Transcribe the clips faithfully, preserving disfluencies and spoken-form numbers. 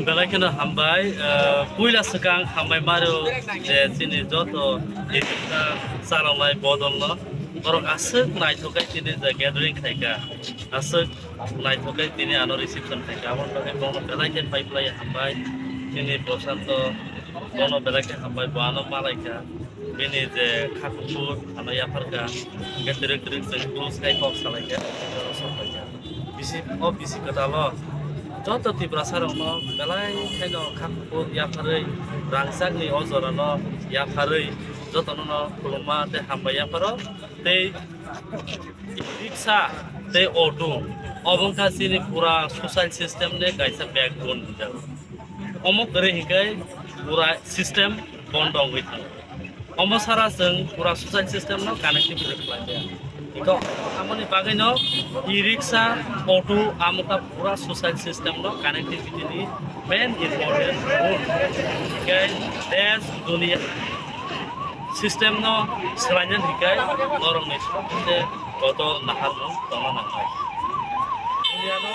Belai kheno hambai, eh, puila swkang hambai maro je chini joto ejekta chalongnai bodolno borok aswk naithok khe tini je gathering khaikha, aswk naithok khe tini ano reception khaikha, aboni bagwi bono belai khe pai phlai hambai. Chini Prashanto bono belai khe hambai, bo ano malaikha. Bini je kha kuphur ano yapharkha, hwnkhe twrwk twrwk chwng close khai kok salaikha, oro sok paikha. Bisi, o bisi kwtalo joto Tiprasa rokno belai khaino kha kuphur yapharwi, rangchakni o jorano yapharwi jotono no khulumma tei hambai yapharo tei riksa tei auto, obo wngkha chini pura social system ni kaisa backbone hwnjago. Omo kwrwi hinkhe pura system bondo wngwi thango. Omo sara chwng pura social system no connectivity khlai maya. Iko amoni bagwi no e-rickshaw, auto, amo kha pura social system no connectivity ni main important role. Hinkhe desh, duniya system no swlaina hinkhe norokni songkhe bodol naharmung tongna nangnai. Duniya no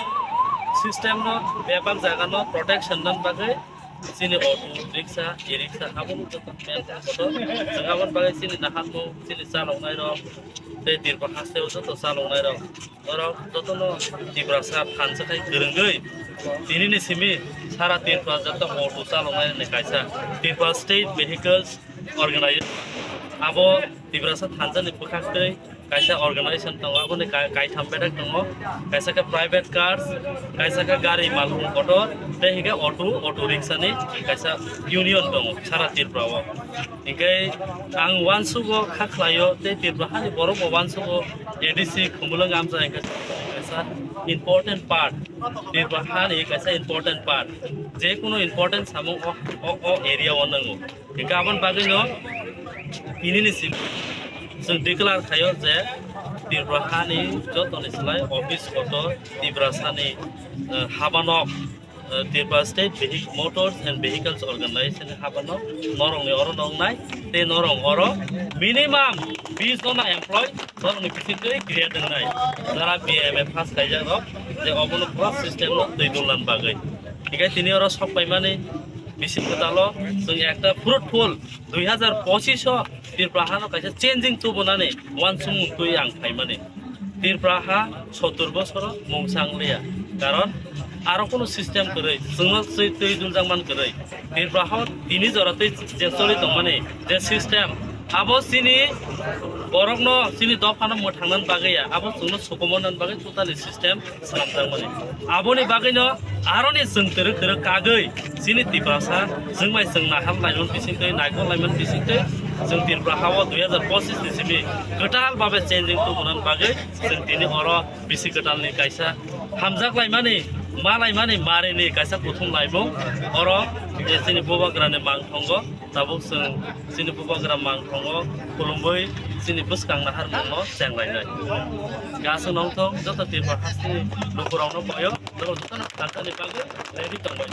system no bebak jaga no protection nang bagwi chini auto, rickshaw, e-rickshaw, abo no joto main kotor. Chwng aboni bagwi chini naharmung, chini chaloknai rok, tei Tripura hasteo joto chaloknai rok, norok jotono Tiprasa thansa khai kwrwngwi, tinini simi sara Tripura joto auto chaloknai ni kaisa Tripura State Vehicles Organization. Abo Tiprasa thansa ni bwkhak twi kaisa organization tongo, aboni kai-, kaitham bedek tongo, kaisa khe private cars, kaisa khe gari malkhung kotor, tei hinkhe auto, auto rickshaw ni kaisa union tongo sara Tripura o. Hinkhe ang uansugo kha khlaio, tei Tripura hani borok bo uansugo A D C Khumulwng Amcha hinkhe kaisa important part, Tripura hani kaisa important part, je kunu important samung o, o, o area o nango. Hinkhe aboni bagwino tinini simi chwng declare khaio je Tripura hani jotoni slai office kotor Tiprasani, eh, habanok, eh, Tripura State Vehic-, Motors and Vehicles Organization ni habanok norokni oro nongnai tei norok oro minimum bis jona employee norokni bisingtwi create wngnai. Jara B M A pass khaijak rok je obono pura system no twi dulna bagwi. Hinkhe tini oro sok paimani bisi kwtalo chwng ekta fruitful dui hazar pochish o Tripura hano kaisa changing tubunani uansukmung twi ang phaimani. Tripura ha sottur bosoro mungsa wnglia, karon aro kunu system kwrwi chwngno twi, twi duljak man kwrwi. Tripura ha tini jora twi je choli tongmani je system, abo chini borokno, chini dophano mwthangna bagwi ya, abo chwngno sukumorna bagwi totally system swnamjakmani. Aboni bagwino aroni chwng twrwk twrwk kagwi chini Tiprasa chwng bai chwng nahar laimani bisingtwi, naikol laimani bisingtwi chwng Tripura ha-o dui hazar pochish ni simi kwtal babe changing tubunani bagwi chwng tini oro bisi kwtalni kaisa hamjak laimani, ma laimani, marini kaisa kuthum laimung oro je chini bubagrani mangthongo. Tabuk chwng chini bubagra mangthongo khulumwi chini bwskang naharmungno chenglainai. Gasung nongthok joto Tripura hasteni lukurokno boyo, joto jotono kantani bagwi ready tongbai.